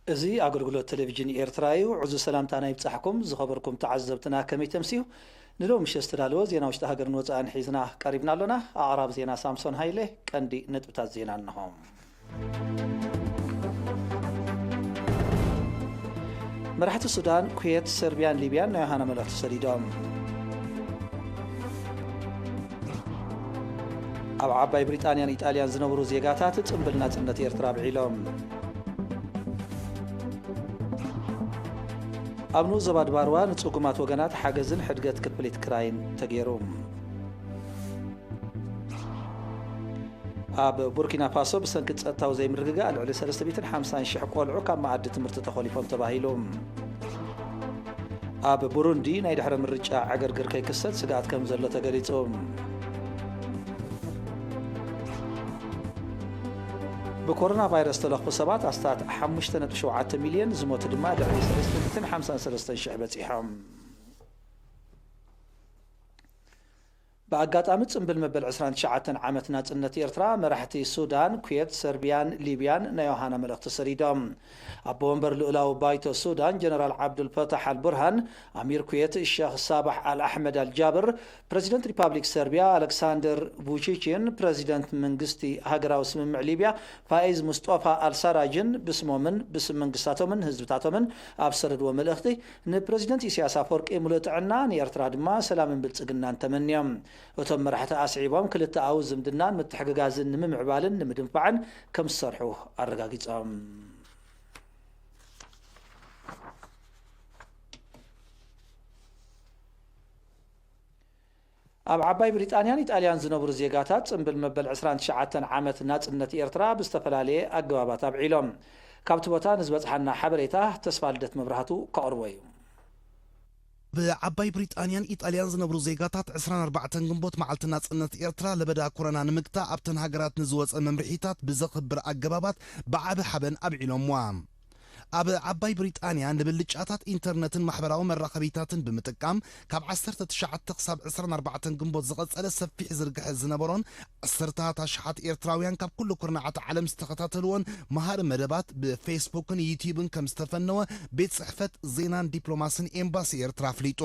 እዚ ኣገልግሎት ቴሌቪዥን ኤርትራ እዩ። ዕዙዝ ሰላምታና ይብጻሕኩም ዝኸበርኩም ተዓዘብትና፣ ከመይ ተምስዩ? ንሎሚ ምሸት ዝተዳለወ ዜና ውሽጢ ሃገርን ወጻእን ሒዝና ቀሪብና ኣሎና። ኣቕራብ ዜና ሳምሶን ሃይለ። ቀንዲ ነጥብታት ዜና እንሆ። መራሕቲ ሱዳን፣ ኩዌት፣ ሰርቢያን ሊብያን ናይ ዮሃና መልእኽቲ ሰዲዶም። ኣብ ዓባይ ብሪጣንያን ኢጣልያን ዝነብሩ ዜጋታት ጽምብል ናጽነት ኤርትራ ኣብዒሎም። ኣብ ንኡስ ዞባ ድባርዋ ንጽጉማት ወገናት ሓገዝን ሕድገት ክፍሊት ክራይን ተገይሩ። ኣብ ቡርኪና ፋሶ ብሰንኪ ጸጥታዊ ዘይምርግጋእ ልዕሊ ሰለስተ ሚእትን ሓምሳን ሽሕ ቆልዑ ካብ መኣዲ ትምህርቲ ተኾሊፎም ተባሂሉ። ኣብ ቡሩንዲ ናይ ድሕረ ምርጫ ዕግርግር ከይክሰት ስግኣት ከም ዘሎ ተገሊጹ። ብኮሮና ቫይረስ ዝተለኽፉ ሰባት ኣስታት ሓሙሽተ ነጥቢ ሸውዓተ ሚልዮን፣ ዝሞቱ ድማ ልዕሊ ሰለስተ ሚእትን ሓምሳን ሰለስተን ሽሕ በጺሖም። ብኣጋጣሚ ጽምብል መበል ዕስራን ትሽዓተን ዓመት ናጽነት ኤርትራ፣ መራሕቲ ሱዳን፣ ኩዌት፣ ሰርቢያን ሊብያን ናይ ዮሃና መልእኽቲ ሰዲዶም። ኣቦ ወንበር ልኡላዊ ባይቶ ሱዳን ጀነራል ዓብዱልፈታሕ ኣልቡርሃን፣ ኣሚር ኩዌት ሸኽ ሳባሕ ኣል ኣሕመድ ኣልጃብር፣ ፕረዚደንት ሪፓብሊክ ሰርቢያ ኣለክሳንደር ቡቺችን ፕረዚደንት መንግስቲ ሃገራዊ ስምምዕ ሊብያ ፋኢዝ ሙስጦፋ ኣልሳራጅን ብስሞምን ብስም መንግስታቶምን ህዝብታቶምን ኣብ ዝሰደድዎ መልእኽቲ፣ ንፕረዚደንት ኢሳያስ ኣፈወርቂ ምሉእ ጥዕና፣ ንኤርትራ ድማ ሰላምን ብልጽግናን ተመንዮም። እቶም መራሕቲ ኣስዒቦም፣ ክልተኣዊ ዝምድናን ምትሕግጋዝን ንምምዕባልን ንምድንፋዕን ከም ዝሰርሑ ኣረጋጊጾም። ኣብ ዓባይ ብሪጣንያን ኢጣልያን ዝነብሩ ዜጋታት ጽምብል መበል ዕስራን ትሽዓተን ዓመት ናጽነት ኤርትራ ብዝተፈላለየ ኣገባባት ኣብዒሎም። ካብቲ ቦታ ንዝበጽሓና ሓበሬታ ተስፋ ልደት መብራህቱ ከቕርቦ እዩ። ብዓባይ ብሪጣንያን ኢጣልያን ዝነብሩ ዜጋታት ዕስራን ኣርባዕተን ግንቦት መዓልቲ ናጽነት ኤርትራ ለበዳ ኮረና ንምግታእ ኣብተን ሃገራት ንዝወጸ መምርሒታት ብዘኽብር ኣገባባት ብዓቢ ሓበን ኣብዒሎምዋ። ኣብ ዓባይ ብሪጣንያ ንብልጫታት ኢንተርነትን ማሕበራዊ መራኸቢታትን ብምጥቃም ካብ ዓሰርተ ትሽዓተ ክሳብ ዕስራን ኣርባዕተን ግንቦት ዝቐጸለ ሰፊሕ ዝርግሐ ዝነበሮን ዓሰርተታት ኣሽሓት ኤርትራውያን ካብ ኩሉ ኩርናዓት ዓለም ዝተኸታተልዎን መሃሪ መደባት ብፌስቡክን ዩትዩብን ከም ዝተፈነወ ቤት ጽሕፈት ዜናን ዲፕሎማስን ኤምባሲ ኤርትራ ኣፍሊጡ።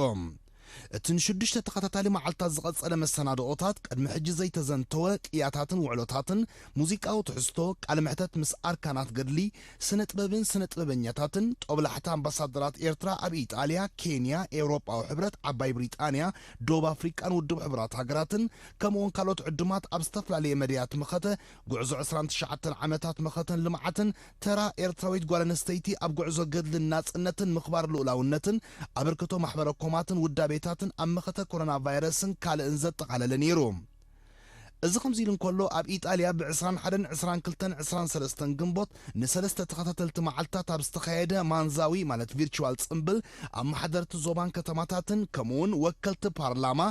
እቲ ንሽዱሽተ ተኸታታሊ መዓልታት ዝቐጸለ መሰናድኦታት፣ ቅድሚ ሕጂ ዘይተዘንተወ ቅያታትን ውዕሎታትን፣ ሙዚቃዊ ትሕዝቶ፣ ቃለ መሕተት ምስ ኣርካናት ገድሊ፣ ስነ ጥበብን ስነ ጥበበኛታትን፣ ጦብላሕታ ኣምባሳደራት ኤርትራ ኣብ ኢጣልያ፣ ኬንያ፣ ኤውሮጳዊ ሕብረት፣ ዓባይ ብሪጣንያ፣ ደቡብ ኣፍሪቃን ውድብ ሕቡራት ሃገራትን፣ ከምኡውን ካልኦት ዕዱማት ኣብ ዝተፈላለየ መድያት መኸተ፣ ጉዕዞ ዕስራን ትሽዓተን ዓመታት መኸተን ልምዓትን፣ ተራ ኤርትራዊት ጓል ኣንስተይቲ ኣብ ጉዕዞ ገድልን ናጽነትን፣ ምኽባር ልኡላውነትን፣ ኣበርክቶ ማሕበረ ኮማትን ውዳቤታትን ኣብ መኸተ ኮሮና ቫይረስን ካልእን ዘጠቓለለ ነይሩ። እዚ ከምዚ ኢሉ እንከሎ፣ ኣብ ኢጣልያ ብ ዕስራን ሓደን ዕስራን ክልተን ዕስራን ሰለስተን ግንቦት ንሰለስተ ተኸታተልቲ መዓልታት ኣብ ዝተኻየደ ማንዛዊ፣ ማለት ቪርቹዋል ጽምብል፣ ኣመሓደርቲ ዞባን ከተማታትን፣ ከምኡውን ወከልቲ ፓርላማ፣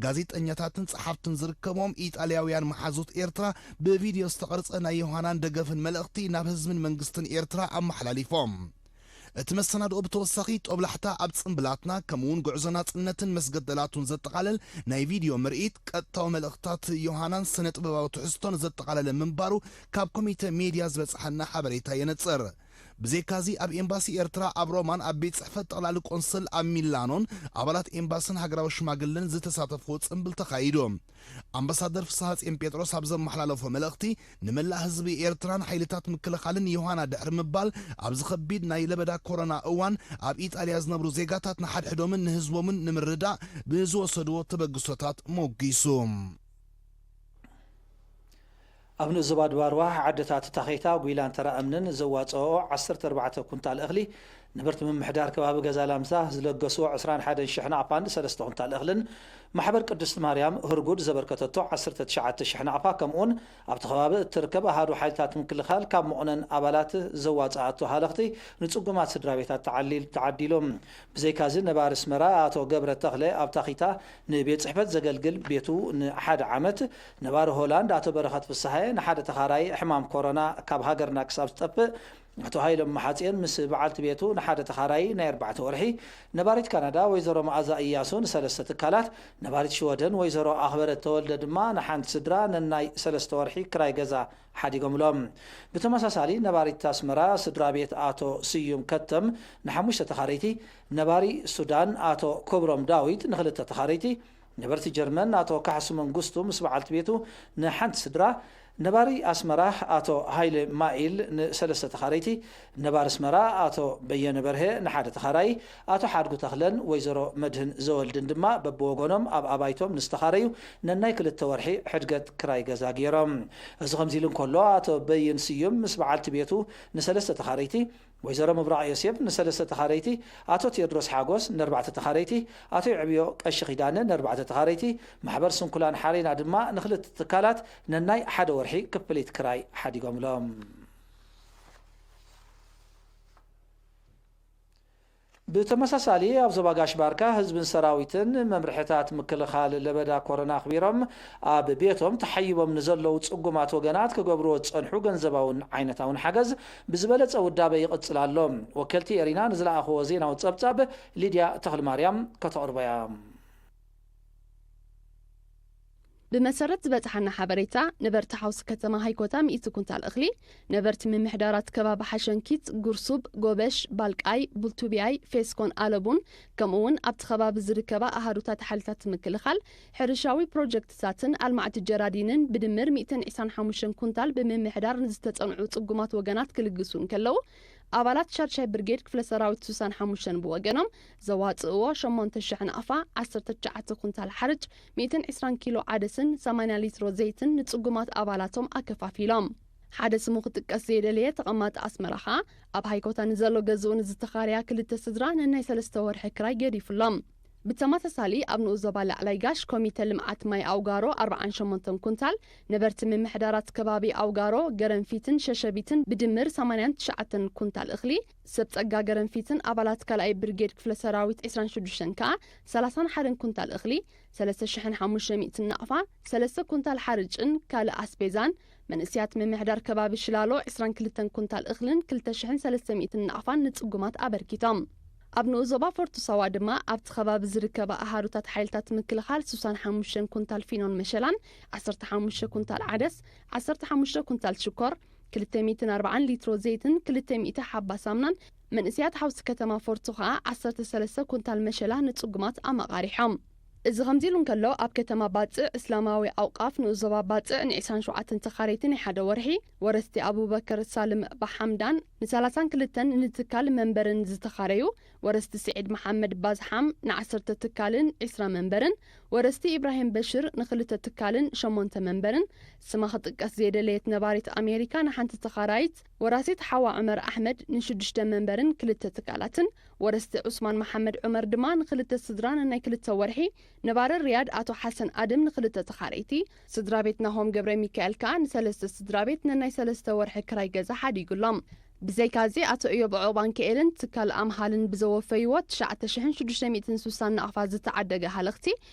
ጋዜጠኛታትን ጸሓፍትን ዝርከቦም ኢጣልያውያን መሓዙት ኤርትራ ብቪድዮ ዝተቐርጸ ናይ ዮሃናን ደገፍን መልእኽቲ ናብ ህዝብን መንግስትን ኤርትራ ኣመሓላሊፎም። እቲ መሰናድኦ ብተወሳኺ ጦብላሕታ ኣብ ጽምብላትና፣ ከምኡውን ጉዕዞ ናጽነትን መስገደላቱን ዘጠቓልል ናይ ቪድዮ ምርኢት፣ ቀጥታዊ መልእኽትታት ዮሃናን ስነ ጥበባዊ ትሕዝቶን ዘጠቓለለ ምንባሩ ካብ ኮሚተ ሜድያ ዝበጽሓና ሓበሬታ የነጽር። ብዘይካዚ ኣብ ኤምባሲ ኤርትራ ኣብ ሮማን ኣብ ቤት ጽሕፈት ጠቕላሊ ቆንስል ኣብ ሚላኖን ኣባላት ኤምባስን ሃገራዊ ሽማግለን ዝተሳተፍዎ ጽምብል ተኻይዱ። ኣምባሳደር ፍስሃጽዮን ጴጥሮስ ኣብ ዘመሓላለፎ መልእኽቲ፣ ንመላእ ህዝቢ ኤርትራን ሓይልታት ምክልኻልን ዮሃና ድሕሪ ምባል፣ ኣብዚ ኸቢድ ናይ ለበዳ ኮሮና እዋን ኣብ ኢጣልያ ዝነብሩ ዜጋታት ንሓድሕዶምን ንህዝቦምን ንምርዳእ ብዝወሰድዎ ተበግሶታት ሞጊሱ። ኣብ ንኡስ ዞባ ድባርዋ ዓድታት ታኼታ፣ ጒላን ተራ እምንን ዘዋጽኦ ዓሰርተ ኣርባዕተ ኩንታል እኽሊ፣ ነበርቲ ምምሕዳር ከባቢ ገዛ ላምዛ ዝለገስዎ ዕስራን ሓደን ሽሕ ናቕፋን ሰለስተ ኩንታል እኽልን፣ ማሕበር ቅድስት ማርያም ህርጉድ ዘበርከተቶ ዓሰርተ ትሽዓተ ሽሕ ናቕፋ፣ ከምኡውን ኣብቲ ከባቢ እትርከብ ኣሃዱ ሓይልታት ምክልኻል ካብ መቑነን ኣባላት ዘዋጽኣቶ ሃለኽቲ ንጽጉማት ስድራ ቤታት ተዓሊል-፣ ተዓዲሉ። ብዘይካዚ ነባሪ ኣስመራ ኣቶ ገብረ ተኽለ ኣብ ታኺታ ንቤት ጽሕፈት ዘገልግል ቤቱ ንሓደ ዓመት፣ ነባሪ ሆላንድ ኣቶ በረኸት ፍስሃየ ንሓደ ተኻራይ ሕማም ኮሮና ካብ ሃገርና ክሳብ ዝጠፍእ ኣቶ ሃይሎም መሓጼን ምስ በዓልቲ ቤቱ ንሓደ ተኻራዪ ናይ ኣርባዕተ ወርሒ፣ ነባሪት ካናዳ ወይዘሮ መኣዛ እያሱ ንሰለስተ ትካላት፣ ነባሪት ሽወደን ወይዘሮ ኣኽበረት ተወልደ ድማ ንሓንቲ ስድራ ነናይ ሰለስተ ወርሒ ክራይ ገዛ ሓዲጎምሎም። ብተመሳሳሊ ነባሪት ኣስመራ ስድራ ቤት ኣቶ ስዩም ከተም ንሓሙሽተ ተኻረይቲ፣ ነባሪ ሱዳን ኣቶ ክብሮም ዳዊት ንኽልተ ተኻረይቲ፣ ነበርቲ ጀርመን ኣቶ ካሕሱ መንግስቱ ምስ በዓልቲ ቤቱ ንሓንቲ ስድራ፣ ነባሪ ኣስመራ ኣቶ ሃይለ ማኢል ንሰለስተ ተኻረይቲ፣ ነባሪ ኣስመራ ኣቶ በየነ በርሀ ንሓደ ተኻራዪ፣ ኣቶ ሓድጉ ተኽለን ወይዘሮ መድህን ዘወልድን ድማ በብወገኖም ኣብ ኣባይቶም ንዝተኻረዩ ነናይ ክልተ ወርሒ ሕድገት ክራይ ገዛ ገይሮም። እዚ ከምዚ ኢሉ እንከሎ፣ ኣቶ በይን ስዩም ምስ በዓልቲ ቤቱ ንሰለስተ ተኻረይቲ፣ ወይዘሮ ምብራቕ ዮሴፍ ንሰለስተ ተኻረይቲ፣ ኣቶ ቴዎድሮስ ሓጎስ ንኣርባዕተ ተኻረይቲ፣ ኣቶ የዕብዮ ቀሺ ኪዳነ ንኣርባዕተ ተኻረይቲ፣ ማሕበር ስንኩላን ሓሬና ድማ ንኽልተ ትካላት ነናይ ሓደ ወርሒ ክፍሊት ክራይ ሓዲጎምሎም። ብተመሳሳሊ፣ ኣብ ዞባ ጋሽ ባርካ ህዝብን ሰራዊትን መምርሕታት ምክልኻል ለበዳ ኮሮና ኣኽቢሮም ኣብ ቤቶም ተሓይቦም ንዘለዉ ጽጉማት ወገናት ክገብርዎ ዝጸንሑ ገንዘባውን ዓይነታውን ሓገዝ ብዝበለጸ ውዳበ ይቕጽል ኣሎ። ወከልቲ ኤሪና ንዝለኣኽዎ ዜናዊ ጸብጻብ ሊድያ ተኽልማርያም ከተቕርቦ እያ። ብመሰረት ዝበጽሓና ሓበሬታ፣ ነበርቲ ሓውሲ ከተማ ሃይኮታ ሚእቲ ኩንታል እኽሊ፣ ነበርቲ ምምሕዳራት ከባቢ ሓሸንኪት፣ ጉርሱብ፣ ጎበሽ፣ ባልቃይ፣ ቡልቱቢያይ፣ ፌስኮን ኣለቡን፣ ከምኡ እውን ኣብቲ ከባቢ ዝርከባ ኣሃዱታት ሓይልታት ምክልኻል፣ ሕርሻዊ ፕሮጀክትታትን ኣልማዕቲ ጀራዲንን ብድምር ሚእትን ዕስራን ሓሙሽተን ኩንታል ብምምሕዳር ንዝተጸንዑ ጽጉማት ወገናት ክልግሱ እንከለዉ፣ ኣባላት ሻድሻይ ብርጌድ ክፍለ ሰራዊት ስሳን ሓሙሽተን ብወገኖም ዘዋጽእዎ ሸሞንተ ሽሕ ናቕፋ፣ ዓሰርተ ትሽዓተ ኩንታል ሓርጭ፣ ሚእትን ዕስራን ኪሎ ዓደስን ሰማንያ ሊትሮ ዘይትን ንጽጉማት ኣባላቶም ኣከፋፊሎም። ሓደ ስሙ ክጥቀስ ዘይደለየ ተቐማጢ ኣስመራ ኸኣ፣ ኣብ ሃይኮታ ንዘሎ ገዝኡ ንዝተኻረያ ክልተ ስድራ ነናይ ሰለስተ ወርሒ ክራይ ገዲፉሎም። ብተመሳሳሊ፣ ኣብ ንኡስ ዞባ ላዕላይ ጋሽ ኮሚተ ልምዓት ማይ ኣውጋሮ ኣርብዓን ሸሞንተን ኩንታል፣ ነበርቲ ምምሕዳራት ከባቢ ኣውጋሮ፣ ገረንፊትን ሸሸቢትን ብድምር ሰማንያን ትሽዓተን ኩንታል እኽሊ፣ ሰብ ጸጋ ገረንፊትን ኣባላት ካልኣይ ብርጌድ ክፍለ ሰራዊት ዕስራን ሽዱሽተን ከኣ ሰላሳን ሓደን ኩንታል እኽሊ፣ ሰለስተ ሽሕን ሓሙሽተ ሚእትን ናቕፋ፣ ሰለስተ ኩንታል ሓርጭን ካልእ ኣስቤዛን፣ መንእስያት ምምሕዳር ከባቢ ሽላሎ ዕስራን ክልተን ኩንታል እኽልን ክልተ ሽሕን ሰለስተ ሚእትን ናቕፋን ንጽጉማት ኣበርኪቶም። ኣብ ንኡስ ዞባ ፎርቶ ሳዋ ድማ ኣብቲ ከባቢ ዝርከባ ኣሃዱታት ሓይልታት ምክልኻል ስሳን ሓሙሽተን ኩንታል ፊኖን መሸላን ዓሰርተ ሓሙሽተ ኩንታል ዓደስ፣ ዓሰርተ ሓሙሽተ ኩንታል ሽኮር፣ ክልተ ሚእትን ኣርባዓን ሊትሮ ዘይትን ክልተ ሚእቲ ሓባ ሳምናን መንእስያት ሓውሲ ከተማ ፎርቶ ኸኣ ዓሰርተ ሰለስተ ኩንታል መሸላ ንጽጉማት ኣመቓሪሖም። እዚ ከምዚ ኢሉ እንከሎ፣ ኣብ ከተማ ባጽዕ እስላማዊ ኣውቃፍ ንኡስ ዞባ ባጽዕ ንዕስራን ሸውዓተን ተኻረይቲ ናይ ሓደ ወርሒ፣ ወረስቲ ኣቡበከር ሳልም ባሓምዳን ንሰላሳን ክልተን ንትካል መንበርን ዝተኻረዩ፣ ወረስቲ ስዒድ መሓመድ ባዝሓም ንዓሰርተ ትካልን ዕስራ መንበርን፣ ወረስቲ ኢብራሂም በሽር ንኽልተ ትካልን ሸሞንተ መንበርን፣ ስማ ክጥቀስ ዘይደለየት ነባሪት ኣሜሪካ ንሓንቲ ተኻራይት፣ ወራሲት ሓዋ ዑመር ኣሕመድ ንሽዱሽተ መንበርን ክልተ ትካላትን፣ ወረስቲ ዑስማን መሓመድ ዑመር ድማ ንኽልተ ስድራ ነናይ ክልተ ወርሒ፣ ነባሪ ሪያድ ኣቶ ሓሰን ኣድም ንኽልተ ተኻረይቲ፣ ስድራ ቤት ናሆም ገብረ ሚካኤል ከኣ ንሰለስተ ስድራ ቤት ነናይ ሰለስተ ወርሒ ክራይ ገዛ ሓዲጉሎም። ብዘይካዚ፣ ኣቶ እዮብ ዑቕባንክኤልን ትካል ኣምሃልን ብዘወፈይዎ ትሽዓተ ሽሕን ሽዱሽተ ሚእትን ስሳን ናቕፋ ዝተዓደገ ሃለኽቲ፣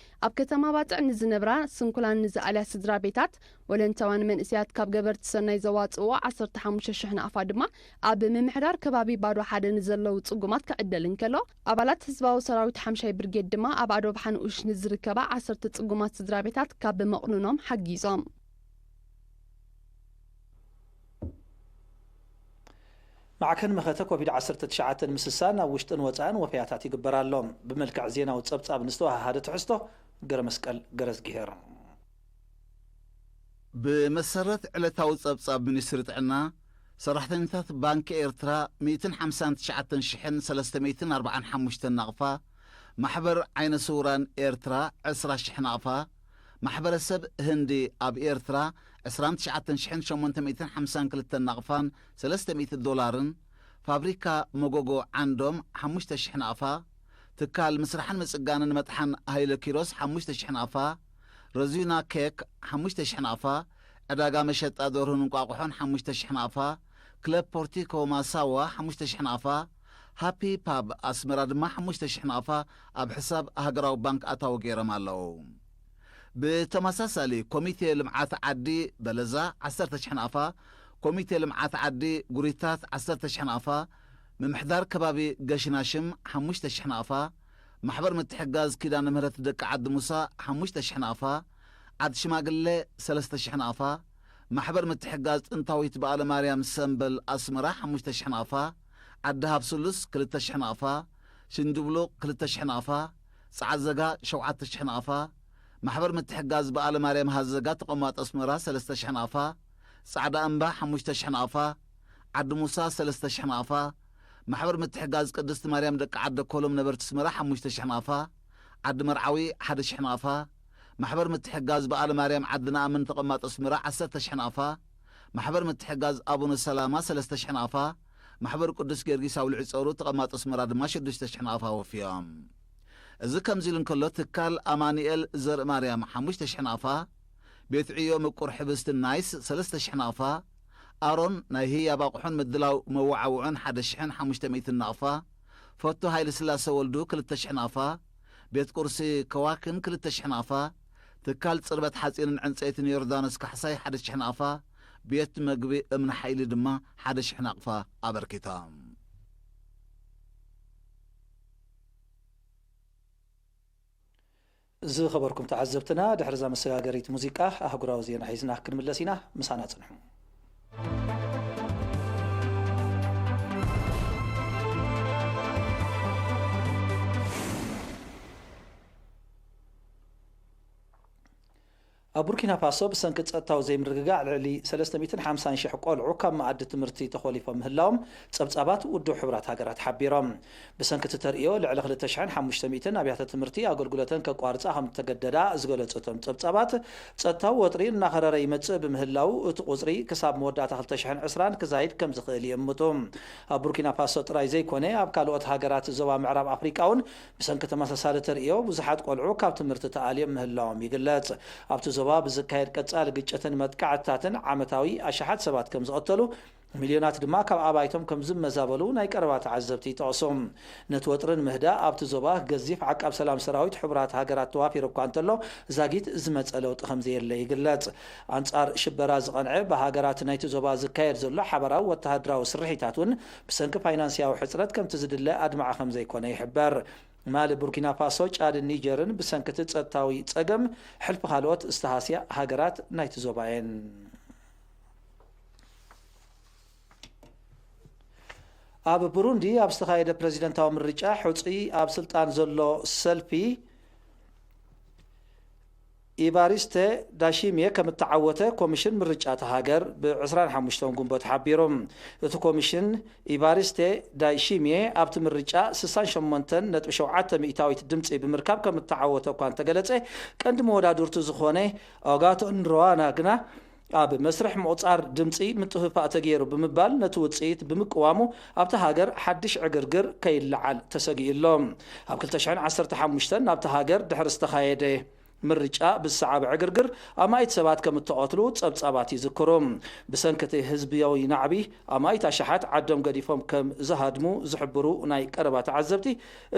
ኣብ ከተማ ባጽዕ ንዝነብራ ስንኩላን ንዝኣልያ ስድራ ቤታት፣ ወለንታውያን መንእሰያት ካብ ገበርቲ ሰናይ ዘዋጽእዎ ዓሰርተ ሓሙሽተ ሽሕ ናቕፋ ድማ ኣብ ምምሕዳር ከባቢ ባዶ ሓደ ንዘለዉ ጽጉማት ክዕደል እንከሎ፣ ኣባላት ህዝባዊ ሰራዊት ሓምሻይ ብርጌድ ድማ ኣብ ኣዶብሓ ንኡሽ ንዝርከባ ዓሰርተ ጽጉማት ስድራ ቤታት ካብ መቕኑኖም ሓጊዞም። ማዕከን መኸተ ኮቪድ ዓሰርተ ትሽዓተ ንምስሳን ኣብ ውሽጥን ወጻእን ወፈያታት ይግበር ኣሎ። ብመልክዕ ዜናዊ ጸብጻብ ንዝተወሃሃደ ትሕዝቶ፣ ገረ መስቀል ገረዝግሄር። ብመሰረት ዕለታዊ ጸብጻብ ሚኒስትሪ ጥዕና፣ ሰራሕተኛታት ባንኪ ኤርትራ ሚእትን ሓምሳን ትሽዓተን ሽሕን ሰለስተ ሚእትን ኣርባዓን ሓሙሽተን ናቕፋ፣ ማሕበር ዓይነ ስውራን ኤርትራ ዕስራ ሽሕ ናቕፋ፣ ማሕበረሰብ ህንዲ ኣብ ኤርትራ ዕስራን ትሽዓተን ሽሕን ሸሞንተ ሚእትን ሓምሳን ክልተን ናቕፋን ሰለስተ ሚእቲ ዶላርን፣ ፋብሪካ መጎጎ ዓንዶም ሓሙሽተ ሽሕ ናቕፋ፣ ትካል ምስራሕን ምጽጋንን መጥሓን ሃይለ ኪሮስ ሓሙሽተ ሽሕ ናቕፋ፣ ረዚና ኬክ ሓሙሽተ ሽሕ ናቕፋ፣ ዕዳጋ መሸጣ ደርሁን እንቋቑሖን ሓሙሽተ ሽሕ ናቕፋ፣ ክለብ ፖርቲኮ ማሳዋ ሓሙሽተ ሽሕ ናቕፋ፣ ሃፒ ፓብ ኣስመራ ድማ ሓሙሽተ ሽሕ ናቕፋ ኣብ ሕሳብ ሃገራዊ ባንክ ኣታዊ ገይሮም ኣለዉ። ብተመሳሳሊ፣ ኮሚቴ ልምዓት ዓዲ በለዛ ዓሰርተ ሽሕ ናቕፋ፣ ኮሚቴ ልምዓት ዓዲ ጉሪታት ዓሰርተ ሽሕ ናቕፋ፣ ምምሕዳር ከባቢ ገሽናሽም ሓሙሽተ ሽሕ ናቕፋ፣ ማሕበር ምትሕጋዝ ኪዳነ ምህረት ደቂ ዓዲ ሙሳ ሓሙሽተ ሽሕ ናቕፋ፣ ዓዲ ሽማግለ ሰለስተ ሽሕ ናቕፋ፣ ማሕበር ምትሕጋዝ ጥንታዊት በዓለ ማርያም ሰምበል ኣስመራ ሓሙሽተ ሽሕ ናቕፋ፣ ዓዲ ሃብሱሉስ ክልተ ሽሕ ናቕፋ፣ ሽንድብሉቕ ክልተ ሽሕ ናቕፋ፣ ጸዓዘጋ ሸውዓተ ሽሕ ናቕፋ፣ ማሕበር ምትሕጋዝ በዓለ ማርያም ሃዘጋ ተቐማጦ ኣስመራ ሰለስተ ሽሕ ናቕፋ፣ ጻዕዳ እምባ ሓሙሽተ ሽሕ ናቕፋ፣ ዓዲ ሙሳ ሰለስተ ሽሕ ናቕፋ፣ ማሕበር ምትሕጋዝ ቅድስቲ ማርያም ደቂ ዓደ ኮሎም ነበርቲ ኣስመራ ሓሙሽተ ሽሕ ናቕፋ፣ ዓዲ መርዓዊ ሓደ ሽሕ ናቕፋ፣ ማሕበር ምትሕጋዝ በዓለ ማርያም ዓዲ ነኣምን ተቐማጦ ኣስመራ ዓሰርተ ሽሕ ናቕፋ፣ ማሕበር ምትሕጋዝ ኣቡነ ሰላማ ሰለስተ ሽሕ ናቕፋ፣ ማሕበር ቅዱስ ጊዮርጊስ ኣውልዒ ጾሩ ተቐማጦ ኣስመራ ድማ ሽዱሽተ ሽሕ ናቕፋ ወፍዮም። እዚ ከምዚ ኢሉ እንከሎ፣ ትካል ኣማኑኤል ዘርኢ ማርያም ሓሙሽተ ሽሕ ናቕፋ፣ ቤት ዕዮ ምቁር ሕብስቲ ናይስ ሰለስተ ሽሕ ናቕፋ፣ ኣሮን ናይ ህያብ ኣቑሑን ምድላው መወዓውዕን ሓደ ሽሕን ሓሙሽተ ሚእትን ናቕፋ፣ ፈቶ ሃይለ ስላሰ ወልዱ ክልተ ሽሕ ናቕፋ፣ ቤት ቁርሲ ከዋክን ክልተ ሽሕ ናቕፋ፣ ትካል ጽርበት ሓጺንን ዕንጸይትን ዮርዳኖስ ካሕሳይ ሓደ ሽሕ ናቕፋ፣ ቤት መግቢ እምኒ ሓይሊ ድማ ሓደ ሽሕ ናቕፋ ኣበርኪቶም። ዝኸበርኩም ተዓዘብትና፣ ድሕሪ እዛ መሰጋገሪት ሙዚቃ ኣህጉራዊ ዜና ሒዝና ክንምለስ ኢና። ምሳና ጽንሑ። ኣብ ቡርኪና ፋሶ ብሰንኪ ጸጥታዊ ዘይምርግጋእ ልዕሊ ሰለስተ ሚእትን ሓምሳን ሽሕ ቆልዑ ካብ መኣዲ ትምህርቲ ተኾሊፎም ምህላዎም ጸብጻባት ውድብ ሕቡራት ሃገራት ሓቢሮም። ብሰንኪ እቲ ተርእዮ ልዕሊ ክልተ ሽሕን ሓሙሽተ ሚእትን ኣብያተ ትምህርቲ ኣገልግሎተን ከቋርጻ ከም ዝተገደዳ ዝገለጹ እቶም ጸብጻባት፣ ጸጥታዊ ወጥሪ እናኸረረ ይመጽእ ብምህላው እቲ ቁጽሪ ክሳብ መወዳእታ ክልተ ሽሕን ዕስራን ክዛይድ ከም ዝኽእል ይእምቱ። ኣብ ቡርኪና ፋሶ ጥራይ ዘይኮነ ኣብ ካልኦት ሃገራት ዞባ ምዕራብ ኣፍሪቃ እውን ብሰንኪ ተመሳሳሊ ተርእዮ ብዙሓት ቆልዑ ካብ ትምህርቲ ተኣልዮም ምህላዎም ይግለጽ። ኣብቲ ዞባ ብዝካየድ ቀጻሊ ግጭትን መጥቃዕትታትን ዓመታዊ ኣሽሓት ሰባት ከም ዝቐተሉ፣ ሚልዮናት ድማ ካብ ኣባይቶም ከም ዝመዛበሉ ናይ ቀረባ ተዓዘብቲ ይጠቕሱ። ነቲ ወጥሪ ንምህዳእ ኣብቲ ዞባ ገዚፍ ዓቃብ ሰላም ሰራዊት ሕቡራት ሃገራት ተዋፊሩ እኳ እንተሎ፣ ዛጊት ዝመጸ ለውጢ ከም ዘየለ ይግለጽ። ኣንጻር ሽበራ ዝቐንዐ ብሃገራት ናይቲ ዞባ ዝካየድ ዘሎ ሓባራዊ ወተሃደራዊ ስርሒታት እውን ብሰንኪ ፋይናንስያዊ ሕጽረት ከምቲ ዝድለ ኣድማዒ ከም ዘይኮነ ይሕበር። ማሊ፣ ቡርኪና ፋሶ፣ ጫድን ኒጀርን ብሰንኪ እቲ ጸጥታዊ ጸገም ሕልፊ ካልኦት ዝተሃስያ ሃገራት ናይቲ ዞባ እየን። ኣብ ቡሩንዲ ኣብ ዝተኻየደ ፕረዚደንታዊ ምርጫ ሕጹይ ኣብ ስልጣን ዘሎ ሰልፊ ኢባሪስተ ዳሺምየ ከም እተዓወተ ኮሚሽን ምርጫ እታ ሃገር ብ ዕስራን ሓሙሽተን ግንቦት ሓቢሩ። እቲ ኮሚሽን ኢባሪስተ ዳሺምየ ኣብቲ ምርጫ ስሳን ሸሞንተን ነጥቢ ሸውዓተ ሚእታዊት ድምጺ ብምርካብ ከም እተዓወተ እኳ እንተገለጸ፣ ቀንዲ መወዳድርቱ ዝኾነ ኦጋቶን ሩዋና ግና ኣብ መስርሕ ምቑጻር ድምጺ ምጥፍፋእ ተገይሩ ብምባል ነቲ ውጽኢት ብምቅዋሙ ኣብታ ሃገር ሓድሽ ዕግርግር ከይለዓል ተሰጊኡ ኣሎ። ኣብ ክልተ ሽሕን ዓሰርተ ሓሙሽተን ናብታ ሃገር ድሕሪ ዝተኻየደ ምርጫ ብዝሰዓበ ዕግርግር ኣማኢት ሰባት ከም እተቐትሉ ጸብጻባት ይዝክሩ። ብሰንኪ እቲ ህዝብያዊ ናዕቢ ኣማኢት ኣሽሓት ዓዶም ገዲፎም ከም ዝሃድሙ ዝሕብሩ ናይ ቀረባ ተዓዘብቲ፣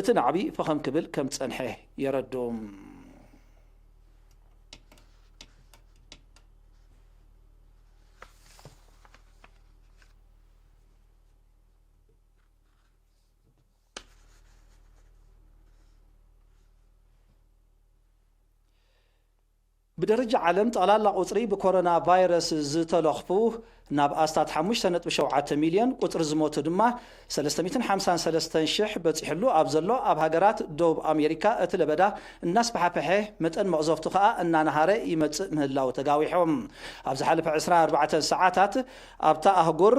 እቲ ናዕቢ ፈኸም ክብል ከም ዝጸንሐ የረድኡ። ብደረጃ ዓለም ጠቕላላ ቁጽሪ ብኮሮና ቫይረስ ዝተለኽፉ ናብ ኣስታት ሓሙሽተ ነጥቢ ሸውዓተ ሚልዮን፣ ቁጽሪ ዝሞቱ ድማ ሰለስተ ሚእትን ሓምሳን ሰለስተን ሽሕ በጺሕሉ ኣብ ዘሎ ኣብ ሃገራት ደቡብ ኣሜሪካ፣ እቲ ለበዳ እናስፋሕፈሐ፣ መጠን መቕዘፍቱ ከኣ እናነሃረ ይመጽእ ምህላው ተጋዊሑ። ኣብ ዝሓለፈ ዕስራን ኣርባዕተን ሰዓታት ኣብታ ኣህጉር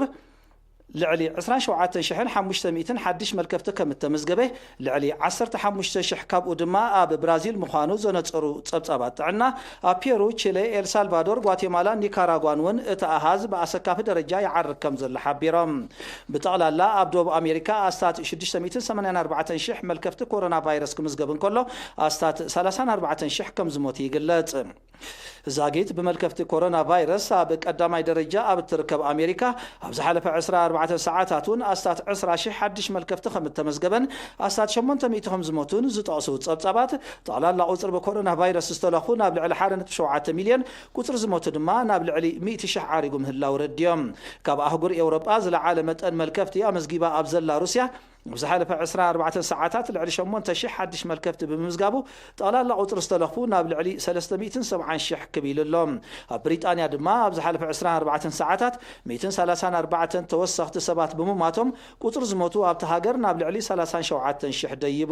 ልዕሊ ዕስራን ሸውዓተን ሽሕን ሓሙሽተ ሚእትን ሓድሽ መልከፍቲ ከም እተመዝገበ፣ ልዕሊ ዓሰርተ ሓሙሽተ ሽሕ ካብኡ ድማ ኣብ ብራዚል ምዃኑ ዘነጸሩ ጸብጻባት ጥዕና፣ ኣብ ፔሩ፣ ቺለ፣ ኤልሳልቫዶር፣ ጓቴማላን ኒካራጓን እውን እቲ ኣሃዝ ብኣሰካፊ ደረጃ ይዓርግ ከም ዘሎ ሓቢሮም። ብጠቕላላ ኣብ ደቡብ ኣሜሪካ ኣስታት ሽዱሽተ ሚእትን ሰማንያን ኣርባዕተን ሽሕ መልከፍቲ ኮሮና ቫይረስ ክምዝገብ እንከሎ፣ ኣስታት ሰላሳን ኣርባዕተን ሽሕ ከም ዝሞቱ ይግለጽ። ዛጊት ብመልከፍቲ ኮሮና ቫይረስ ኣብ ቀዳማይ ደረጃ ኣብ እትርከብ ኣሜሪካ፣ ኣብ ዝሓለፈ ዕስራ ኣርባዕተ ሰዓታት እውን ኣስታት ዕስራ ሺሕ ሓድሽ መልከፍቲ ከም እተመዝገበን ኣስታት ሸሞንተ ሚእቲ ከም ዝሞቱን ዝጠቕሱ ጸብጻባት፣ ጠቕላላ ቁጽሪ ብኮሮና ቫይረስ ዝተለኹ ናብ ልዕሊ ሓደ ነጥቢ ሸውዓተ ሚልዮን፣ ቁጽሪ ዝሞቱ ድማ ናብ ልዕሊ ሚእቲ ሺሕ ዓሪጉ ምህላው ረድዮም። ካብ ኣህጉር ኤውሮጳ ዝለዓለ መጠን መልከፍቲ ኣመዝጊባ ኣብ ዘላ ሩስያ፣ ኣብ ዝሓለፈ ዕስራ ኣርባዕተ ሰዓታት ልዕሊ ሸሞንተ ሺሕ ሓድሽ መልከፍቲ ብምምዝጋቡ፣ ጠቕላላ ቁጽሪ ዝተለኽፉ ናብ ልዕሊ ሰለስተ ሚእትን ሰብዓን ሺሕ ክብ ኢሉ ኣሎ። ኣብ ብሪጣንያ ድማ ኣብ ዝሓለፈ ዕስራ ኣርባዕተ ሰዓታት ሚእትን ሰላሳን ኣርባዕተን ተወሰኽቲ ሰባት ብምማቶም፣ ቁጽሪ ዝሞቱ ኣብቲ ሃገር ናብ ልዕሊ ሰላሳን ሸውዓተን ሺሕ ደይቡ።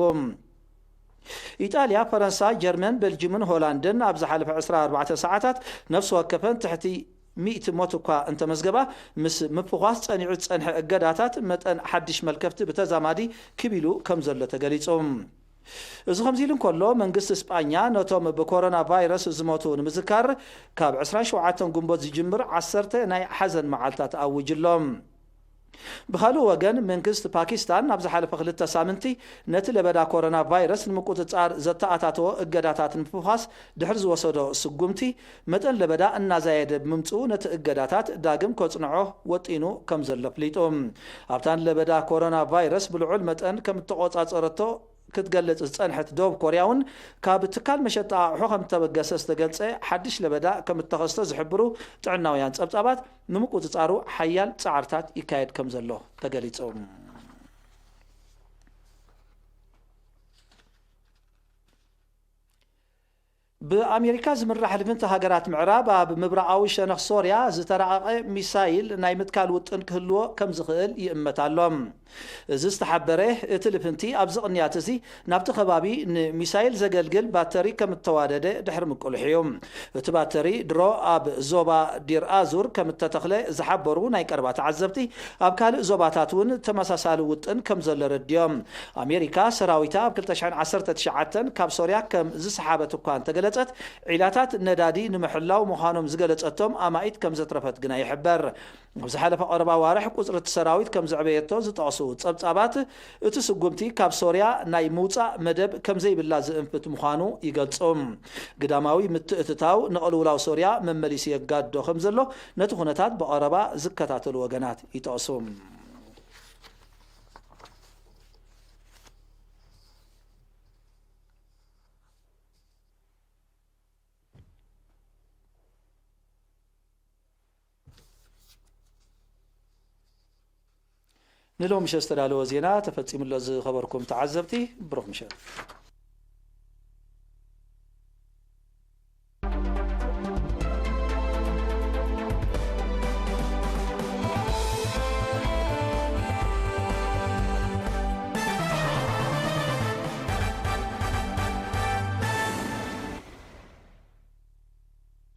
ኢጣልያ፣ ፈረንሳ፣ ጀርመን፣ ቤልጅምን ሆላንድን ኣብ ዝሓለፈ ዕስራ ኣርባዕተ ሰዓታት ነፍሲ ወከፈን ትሕቲ ሚእቲ ሞት እኳ እንተመዝገባ፣ ምስ ምፍዃስ ጸኒዑ ዝጸንሐ እገዳታት፣ መጠን ሓድሽ መልከፍቲ ብተዛማዲ ክብ ኢሉ ከም ዘሎ ተገሊጹ። እዚ ከምዚ ኢሉ እንከሎ፣ መንግስቲ ስጳኛ ነቶም ብኮሮና ቫይረስ ዝሞቱ ንምዝካር፣ ካብ ዕስራን ሸውዓተን ግንቦት ዝጅምር ዓሰርተ ናይ ሓዘን መዓልታት ኣዊጁ ኣሎ። ብኻልእ ወገን፣ መንግስቲ ፓኪስታን ኣብ ዝሓለፈ ክልተ ሳምንቲ ነቲ ለበዳ ኮሮና ቫይረስ ንምቁጽጻር ዘተኣታተዎ እገዳታት ንምፍዃስ ድሕሪ ዝወሰዶ ስጉምቲ፣ መጠን ለበዳ እናዛየደ ብምምጽኡ፣ ነቲ እገዳታት ዳግም ከጽንዖ ወጢኑ ከም ዘሎ ኣፍሊጡ። ኣብታ ንለበዳ ኮሮና ቫይረስ ብልዑል መጠን ከም እተቖጻጸረቶ ክትገልጽ ዝጸንሐት ደቡብ ኮርያ እውን፣ ካብ ትካል መሸጣ ኣቑሑ ከም እተበገሰ ዝተገልጸ ሓድሽ ለበዳ ከም እተኸስተ ዝሕብሩ ጥዕናውያን ጸብጻባት፣ ንምቁጽጻሩ ሓያል ጻዕርታት ይካየድ ከም ዘሎ ተገሊጹ። ብኣሜሪካ ዝምራሕ ልፍንቲ ሃገራት ምዕራብ፣ ኣብ ምብራቓዊ ሸነኽ ሶርያ ዝተራቐቐ ሚሳይል ናይ ምትካል ውጥን ክህልዎ ከም ዝኽእል ይእመት ኣሎ። እዚ ዝተሓበረ፣ እቲ ልፍንቲ ኣብዚ ቅንያት እዚ ናብቲ ከባቢ ንሚሳይል ዘገልግል ባተሪ ከም እተዋደደ ድሕሪ ምቅልሑ እዩ። እቲ ባተሪ ድሮ ኣብ ዞባ ዲር ኣዙር ከም እተተኽለ ዝሓበሩ ናይ ቀረባ ተዓዘብቲ፣ ኣብ ካልእ ዞባታት እውን ተመሳሳሊ ውጥን ከም ዘሎ ረድዮም። ኣሜሪካ ሰራዊታ ኣብ ክልተ ሽሕን ዓሰርተ ትሽዓተን ካብ ሶርያ ከም ዝሰሓበት እኳ እንተገለጸት፣ ዒላታት ነዳዲ ንምሕላው ምዃኖም ዝገለጸቶም ኣማኢት ከም ዘትረፈት ግና ይሕበር። ኣብ ዝሓለፈ ቀረባ ኣዋርሕ ቁጽሪ እቲ ሰራዊት ከም ዘዕበየቶ ዝጠቕሱ ጸብጻባት፣ እቲ ስጉምቲ ካብ ሶርያ ናይ ምውጻእ መደብ ከም ዘይብላ ዝእንፍት ምዃኑ ይገልጹ። ግዳማዊ ምትእትታው ንቕልውላው ሶርያ መመሊሱ የጋድዶ ከም ዘሎ ነቲ ኩነታት ብቐረባ ዝከታተሉ ወገናት ይጠቕሱ። ንሎሚ ምሸት ዝተዳለወ ዜና ተፈጺሙ ኣሎ። ዝኸበርኩም ተዓዘብቲ፣ ብሩኽ ምሸት።